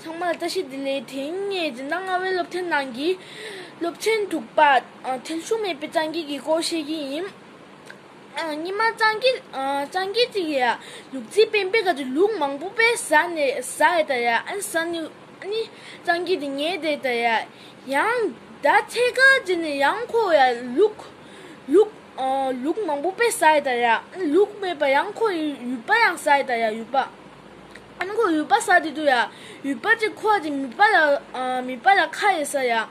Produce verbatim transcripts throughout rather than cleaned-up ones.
ཚང་མ་ལ་བཀྲ་ཤིས་བདེ་ལེགས། དེ་རིང་ངས་འཛིན་གྲྭ་ལྔ་པའི་སློབ་ཚན་ནང་གི་སློབ་ཚན་དྲུག་པ། ཨ། མཐིལ་ཤུགས་མེད་པའི་སྤྱང་ཀི་གི་སྐོར་བཤད་ཀྱི་ཡིན། ཨ། སྔོན་མ་སྤྱང་ཀི། ཨ། སྤྱང་ཀི་ཅིག་ཡ་ལུག་རྫི་སྤེན་པའི་ཁ་ཅིག་ལུག་མང་པོ་དཔེ་ཟ་ནས་ཟ་ཡ་ད་ཡ། ཨ་ནི་ཟ་ནས། ཨ་ནི་སྤྱང་ཀི་དེ་ཉལ་བསྡད་ད་ཡ། ཡང་ཟླ་ཕྱེད་ཀ་རྗེས་ནས་ཡང་ཁོ་ཡ་ལུག་ལུག་ཨ། ལུག་མང་པོ་དཔེ་ཟ་ཡ་ད་ཡ། ཨ་ནི་ལུག་མེད་པ་ཡང་ཁོ་ཡི་ཡུལ་པ་ཡང་ཟ་ཡ་ད་ཡ། ཡུལ་པ། ཨ་ནི་ཁོ་ཡུལ་པ་ཟ་དེ་དུས་ཡ། ཡུལ་པ་དེ་ཁོ་དེ་མིད་པ་ལ། ཨ། མིད་པ་ལ་ཁ་ཡེ་ཟེར་ཡ། ཨ་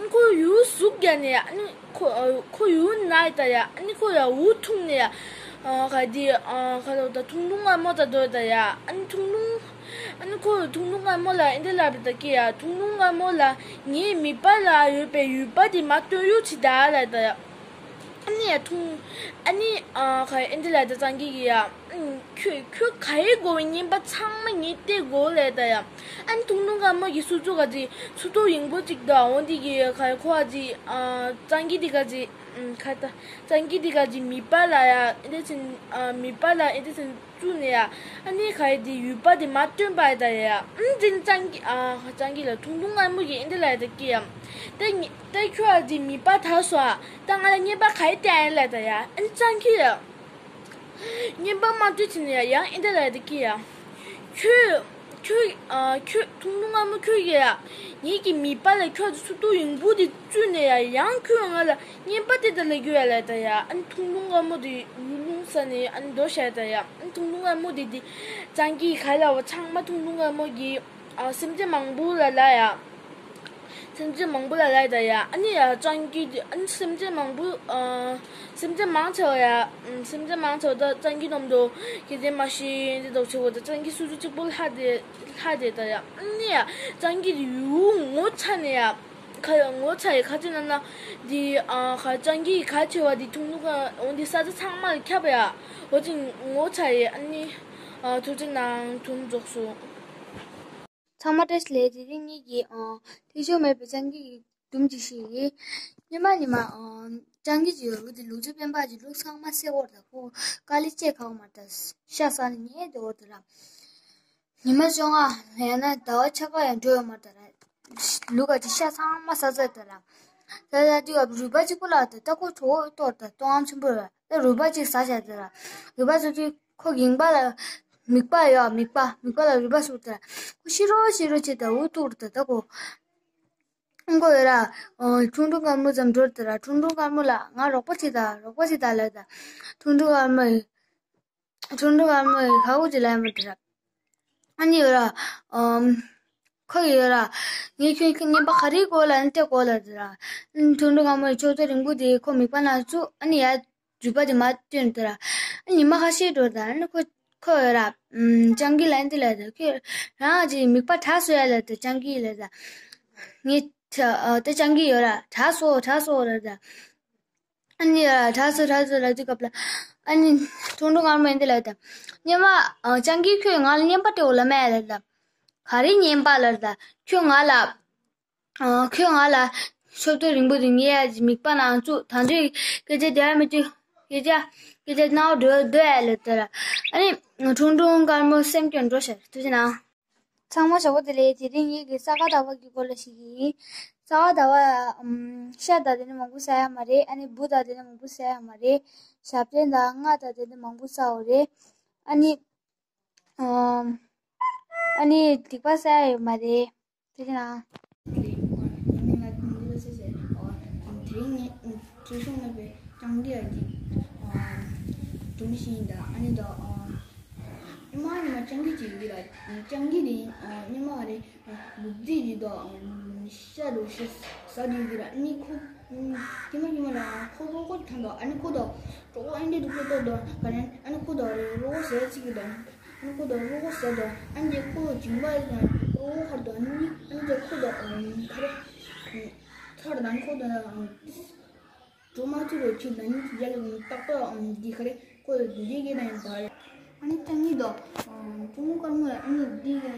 ནི་ཁོ་ཡུལ་ཟུག་རྒྱག་ནས་ཡ། ཨ་ནི་ཁོ། ཨ། ཁོ་ཡུལ་ན་ཡ་ད་ཡ། ཨ་ནི་ཁོ་ཡ་འུ་ཐུག་ནས་ཡ། ཨ། ག་དེ། ཨ། ག་ལོ་ད་ཐུང་ཐུང་དཀར་མོ་ད་དོ་ད་ཡ། ཨ་ནི་ཐུང་ཐུང་། ཨ་ནི་ཁོ་ཐུང་ཐུང་དཀར་མོ་ལ་ཨེ་འདྲ་ལབ་རེད་ད་ཀི་ཡ། ཐུང་ཐུང་དཀར་མོ་ལ་ངའི་མིད་པ་ལ་ཡོད་པའི་ཡུལ་པ་དེ་མར་སྟོན་རོགས་བྱེད་ད་ལབ་ད་ཡ། ཨ་ནི་ཡ་ཐུང་། ཨ་ནི། ཨ། ག་ཨེ་འདྲ་ལབ་ད་སྤྱང་ཀི་གི་ཡ། ཨ། ཁྱོད་ཁྱོད་ག་རེ་དགོས་པའི་རྔན་པ་ཚང་མ་ངས་སྟེར་དགོས་ལབ་ད་ཡ། ཨ་ནི་ཐུང་ཐུང་དཀར་མོ་གི་སོ་སོ་ག་ཅིག་སོ་ཐོག་ཡིན་པོ་ཅིག་ད་འོ་འདི་གི་ག་ཁོ་ག་ཅིག་ཨ། སྤྱང་ཀི་དེ་ག་ཅིག་ཨ། ག་ད་སྤྱང་ཀི་དེ་ག་ཅིག་མིད་པ་ལ་ཡ། ཨེ་འདྲ་ཅིག་ཨ། མིད་པ་ལ་ཨེ་འདྲ་ཅིག་བཙུགས་ནས་ཡ། ཨ་ནི་ག་ཡི་དེ་ཡུལ་པ་དེ་མར་སྟོན་པ་ཡི་ད་ཡ། ཨ་ནི་དེ་ནི་སྤྱང་ཀི། ཨ། སྤྱང་ཀི་ལ་ཐུང་ཐུང་དཀར་མོ་གི་ཨེ་འདྲ་ལབ་ཡ་ད་ཀི་ཡ། ད་ནི་ད་ཁྱོད་ཨ་དེ་མིད་པ་དག་སོང་ཨ། ད་ང་ལ་རྔན་པ་ག་ཡི་སྟེར་ཡ་ལབ་ད་ཡ། ཨ་ནི་སྤྱང་ཀི་ལ་རྔན་པ་མ་སྟེར་བྱས་ནས་ཡ། ཡང་ཨེ་འདྲ་ལབ་ཡ་ད་ཀི་ཡ། ཁྱོད། ཁྱོད། ཨ། ཁྱོད་ཐུང་ཐུང་དཀར་མོ་ཁྱོད་ཀྱིས་ཡ། ངེད་ཀྱི་མིད་པ་ལ་ཁྱོད་ཀྱི་སོ་ཐོག་ཡིན་པོ་དེ་བཙུགས་ནས་ཡ། ཡང་ཁྱོད་ང་ལ་རྔན་པ་དེ་ད་ལ་རྒྱུ་ཡ་ལབ་ད་ཡ། ཨ་ནི་ཐུང་ཐུང་དཀར་མོ་དེ་ཡུ་ལུང་ཟ་ནས་ཨ་ནི་འགྲོ་བཞག་ད་ཡ། ཨ་ནི་ཐུང་ཐུང་དཀར་མོ་དེ་དེ་སྤྱང་ཀི་ག་ལ་བ་ཚང་མ་ཐུང་ཐུང་དཀར་མོ་གི། ཨ། སེམས་ཅན་མང་པོ་ལ་ལབ་ཡ། སེམས་ཅན་མང་པོ་ལ་ལབ་ད་ཡ། ཨ་ནི་ཡ་སྤྱང་ཀི་དེ། ཨ་ནི་སེམས་ཅན་མང་པོ། ཨ། སེམས་ཅན་མང་ཆེ་བ་ཡ། ཨ། སེམས་ཅན་མང་ཆེ་བ་ད་སྤྱང་ཀི་ནོམ་དུ་སྐད་ཆ་མ་བཤད་དེ་འདུག་ཆེ་བོ་ད་སྤྱང་ཀི་སུ་སུ་གཅིག་པོ་ལྷག་དེ་ལྷག་དེ་ད་ཡ། ཨ་ནི་ཡ་སྤྱང་ཀི་དེ་ཡུལ་ངོ་ཚ་ནས་ཡ། ཁ་ཡ་ངོ་ཚ་ཡ་ཁ་ཅིག་ན་ན་དེ། ཨ། ཁ་སྤྱང་ཀི་ག་ཆེ་བ་དེ་ཐུང་ཐུང་ག་འོ་འདི་ས་ཆ་ཚང་མ་ལ་ཁྱབ་ཡ། འོ་ཅིག་ངོ་ཚ་ཡ། ཨ་ནི། ཨ། ཐུགས་རྗེ་གནང་། དུམ་རྫོགས་སོང་། ཚང་མ་བཀྲ་ཤིས་བདེ་ལེགས། དེ་རིང་ངེད་ཀྱིས། ཨ། མཐིལ་ཤུགས་མེད་པའི་སྤྱང་ཀི་གི་དུམ་ཅིག་ཤེས་ཡིན། སྔོན་མ་ཉི་མ། ཨ། སྤྱང་ཀི་ཅིག་ཡོད་རེད། དེ་ལུག་རྫི་སྤེན་པ་ཅིག་ལུག་ཚང་མ་བསད་ཡོད་རེད། ཁོ་དཀའ་ལས་ཆེ་ཁག་མ་རེད། ཤ་ཟ་ནས་ཉལ་བསྡད་ཡོད་རེད་ར། ཉི་མ་བཅོ་ལྔ་ཡང་ན་ཟླ་བ་ཕྱེད་ཀ་ཡང་འགྲོ་ཡོད་མ་རེད་ར། ལུག་ག་ཅིག་ཤ་ཚང་མ་ཟ་ཚར་རེད་ར། ད་ད་དུས་སྐབས་རུས་པ་གཅིག་པོ་ལ་ད་ལྟ་ཁོ་གྲོད་ཁོག་ལྟོགས་རེད། ལྟོགས་ཧམ་ཆེན་པོ་རེད། ད་རུས་པ་གཅིག་ཟ་བྱས་ད་ར། རུས་པ་ཟ་དུས་ཁོ་གི་མིད་པ་ལ། མིད་པ་ཡོད། མིད་པ། མིད་པ་ལ་རུས་པ་ཟུག་ད་ར། ཁོ་ཤི་རོགས་ཤི་རོགས་བྱས་ད་འུ་ཐུག་རེད། ད་ད་ཁོ་ཁོ་ཡོད་ར། ཨ། ཁྲུང་ཁྲུང་དཀར་མོ་ཙམ་འགྲོ་རེད་ད་ར། ཁྲུང་ཁྲུང་དཀར་མོ་ལ་ང་རོགས་པ་བྱེད་ད། རོགས་པ་བྱེད་ད་ལབ་ད། ཁྲུང་ཁྲུང་དཀར་མོ་ཡིས། ཁྲུང་ཁྲུང་དཀར་མོ་ཡིས་ཁ་ཁུ་ཅིག་ལབ་ཡ་མ་རེད་ར། ཨ་ནི་ཡོད་ར། ཨམ། ཁོ་ཡོད་ར། ངས་ཁྱོད་ཀྱི་རྔན་པ་ག་རེ་དགོས་ལབ་ན་སྟེར་དགོས་ལབ་ད་ར། ཨ་ནི་ཁྲུང་ཁྲུང་དཀར་མོ་ཡིས་ཕྱོགས་དེ་རིང་པོ་དེ་ཁོ་མིད་པ་ནང་བཙུགས། ཨ་ནི་ཡ། རུས་པ་དེ་མར་བཏོན་ད་ར། ཨ་ནི་ཉི་མ་ཁ་ཤས་འགྲོ་ད། ཨ་ནི་ཁོ་ཁོ་ཡོད་ར། ཨམ། སྤྱང་ཀི་ལ་འདི་ལབ་ད། ཁྱོད་རང་གི་མིད་པ་དྲག་སོང་ཡ་ལབ་ད། སྤྱང་ཀི་ལབ་ད། ངས་ད་སྤྱང་ཀི་ཡོད་ར། དྲག་སོང་། དྲག་སོང་ལབ་ད། ཨ་ནི་ཡ་དྲག་སོང་། དྲག་སོང་ལབ་དུས་སྐབས་ལ། ཨ་ནི་ཁྲུང་ཁྲུང་དཀར་མོ་ཡིས་འདི་ལབ་ད། སྔོན་མ། ཨ། སྤྱང་ཀི་ཁྱོད་ང་ལ་རྔན་པ་སྟེར་དགོས་ལབ་མེད་ལབ་ད། ག་རེ་རྔན་པ་ལབ་ད། ཁྱོད་ང་ལ། ཨ། ཁྱོད་ང་ལ་ཆུ་ཚོད་རིང་པོ་དེ་ཉལ་ཡ་མིད་པ་ནང་བཙུགས། ད་དུང་སྐད་ཆ་བརྗེ་ཡ་མི་བྱེད། སྐད་ཆ་སྐད་ཆ་རྣ་བར་འགྲོ་འགྲོ་ཡ་ལབ་ད་ར། ཨ་ནི་ཁྲུང་ཁྲུང་དཀར་མོ་སེམས་སྐྱོ་འགྲོ་ཤག་ཐུགས་རྗེ་གནང་། ཚང་མ་ཞོགས་པ་བདེ་ལེགས། དེ་རིང་ངེད་ཀྱིས་ས་ག་ཟླ་བ་གི་སྐོར་ལ་བཤད་ཀྱི་ཡིན། ས་ག་ཟླ་བ། ཨམ། ཤ་དང་དེ་ནི་མང་པོ་ཟ་ཡ་མ་རེད། ཨ་ནི་འབུ་དང་དེ་ནི་མང་པོ་ཟ་ཡ་མ་རེད། ཞབས་བརྟན་དང་རྔ་དང་དེ་ནི་མང་པོ་ཟ་འོ་རེད། ཨ་ནི། ཨམ། ཨ་ནི་སྡིག་པ་ཟ་ཡ་ཡོད་མ་རེད། དེ་ནང་། དེ་རིང་ངས་ཐེ་ཤོང་ནས་པའི་སྤྱང་ཀི་ཡ་གི་སྒྲུང་ཞིག་ཡིན་ད། ཨ་ནི་ད་ཉི་མ་ཉི་མ་སྤྱང་ཀི་ཅིག་ཡོད་ལ། སྤྱང་ཀི་དེ་ཉི་མ་རེ་ལུག་རྫི་ཅིག་དང་ཤ་རུ་ཤ་ཟ་དུས་ཀྱི་ར། ཨ་ནི་ཁོ་ཉི་མ་ཉི་མ་ལ་ཁོ་རོ་ཁོ་ཐོན་ད། ཨ་ནི་ཁོ་ད་གྲོགས་པོ་ཨེ་འདྲ་འདུག་ཁོ་ད་ད་ག་རེ། ཨ་ནི་ཁོ་ད་རོ་ཁོ་ཟས་ཅིག་གི་ད། ཨ་ནི་ཁོ་དང་རོ་ཁོ་ཟ་དང་། ཨ་ནི་ཁོ་མཇིང་པ་དང་རོ་ཁོ་ཧར་དང་། ཨ་ནི་ཁོ་དང་ག་རེ། ཚར་དང་ཁོ་དང་གྲོ་མ་ཚུར་རོ་ཁྱེར་དང་། ཨ་ནི་ཡ་ལ་ཏག་ཏག་འདི་ག་རེ་ཁོ་འདི་གི་ནང་བར། ཨ་ནི་སྤྱང་ཀི་དང་ཁྲུང་ཁྲུང་དཀར་མོ་ལ་ཨ་ནི་འདི་ག་རེ།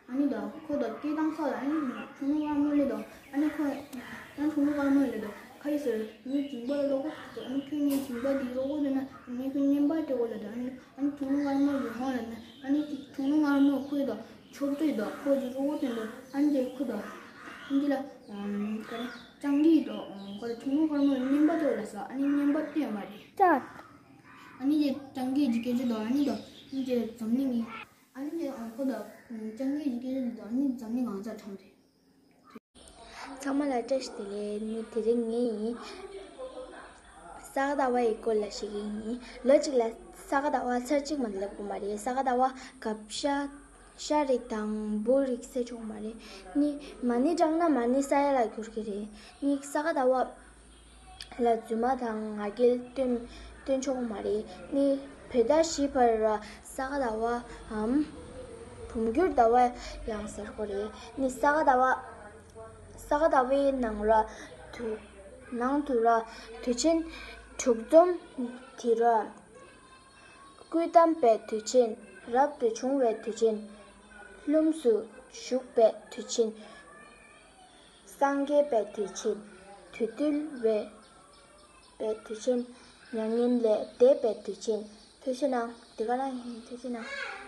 ཨ་ནི་དང་ཁོ་དང་སྐད་བཏང་ས་ལ། ཨ་ནི་ཁྲུང་ཁྲུང་དཀར་མོ་ལ་དང་། ཨ་ནི་ཁོ་ཡང་ཁྲུང་ཁྲུང་དཀར་མོ་ལ་དང་ག་རེ་ཟེར། ངའི་མཇིང་པ་ལ་རོ་ཁོ་ཟ། ཨ་ནི་ཁྱོད་ངའི་མཇིང་པ་འདི་རོ་ཁོ་ཟ་ན་ངས་ཁྱོད་རྔན་པ་སྟེར་དགོས་ལབ་དང་། ཨ་ནི་ཁྲུང་ཁྲུང་དཀར་མོ་གི་ཧོང་ལ་ན། ཨ་ནི་ཁྲུང་ཁྲུང་དཀར་མོ་ཁོ་དང་ཆོབ་ཏོ་ དང་ཁོ་ཅིག་རུ་བོ་དེ་འདུག་ཨ་ནི་ཅིག་ཁོ་དང་། ཨ་ནི་ཅིག་ལ་ཨམ་ག་རེ་སྤྱང་ཀི་དང་ག་རེ་ཐུང་ངུ་ཧོར་མོ་རྔན་པ་དེ་ལ་ས་ཨ་ནི་རྔན་པ་སྟོན་པ་རེད། ཅག་ཨ་ནི་ཅིག་སྤྱང་ཀི་ཅིག་སྐད་ཆ་དང་ཨ་ནི་དང་ཨ་ནི་ཅིག་འཛམ་གླིང་གི་ཨ་ནི་ཅིག་ཁོ་དང་སྤྱང་ཀི་ཅིག་སྐད་ཆ་དང་ཨ་ནི་འཛམ་གླིང་ང་ཚོ་གྲོངས་རེད། ཚང་མ་ལ་བཀྲ་ཤིས་བདེ་ལེགས། ནི་དེ་རིང་ངས་ཡིན། ས་ག་ཟླ་བ་ཡི་སྐོར་ལ་བཤད་ཀྱི་ཡིན། ལོ་གཅིག་ལ་ས་ག་ཟླ་བ་ཚར་གཅིག་མ་སླེབས་ཀྱི་མ་རེད། ས་ག་ཟླ་བ་སྐབས་ཤ་ཤ་རིགས་དང་འབུ་རིགས་བསད་ཆོག་མ་རེད། ནི་མ་ཎི་བགྲངས་ན་མ་ཎི་ས་ཡ་ལ་འགྱུར་གྱི་རེད། ནི་ས་ག་ཟླ་བ་ལ་རྫུན་མ་དང་ང་རྒྱལ་སྟོན་སྟོན་ཆོག་མ་རེད། ནི་བོད་ཟླ་བཞི་བར་ས་ག་ཟླ་བའམ་འབུམ་འགྱུར་ཟླ་བ་ཡང་ཟེར་གྱི་རེད། ནི་ས་ག་ཟླ་བ་ས་ག་ཟླ་བའི་ནང་ལ་དུས་ནང་དུ་ལ་དུས་ཆེན་དྲུག་འཛོམས་དུས་རབས། སྐུ་བལྟམས་པའི་དུས་ཆེན། རབ་ཏུ་བྱུང་བའི་དུས་ཆེན། ལྷུམས་སུ་ཞུགས་པའི་དུས་ཆེན། སངས་རྒྱས་པའི་དུས་ཆེན། དུས་བཏུལ་བའི་པའི་དུས་ཆེན། མྱ་ངན་ལས་འདས་པའི་དུས་ཆེན། ཐུགས་རྗེ་གནང་། འདི་ག་རང་ཡིན། ཐུགས་རྗེ་གནང་།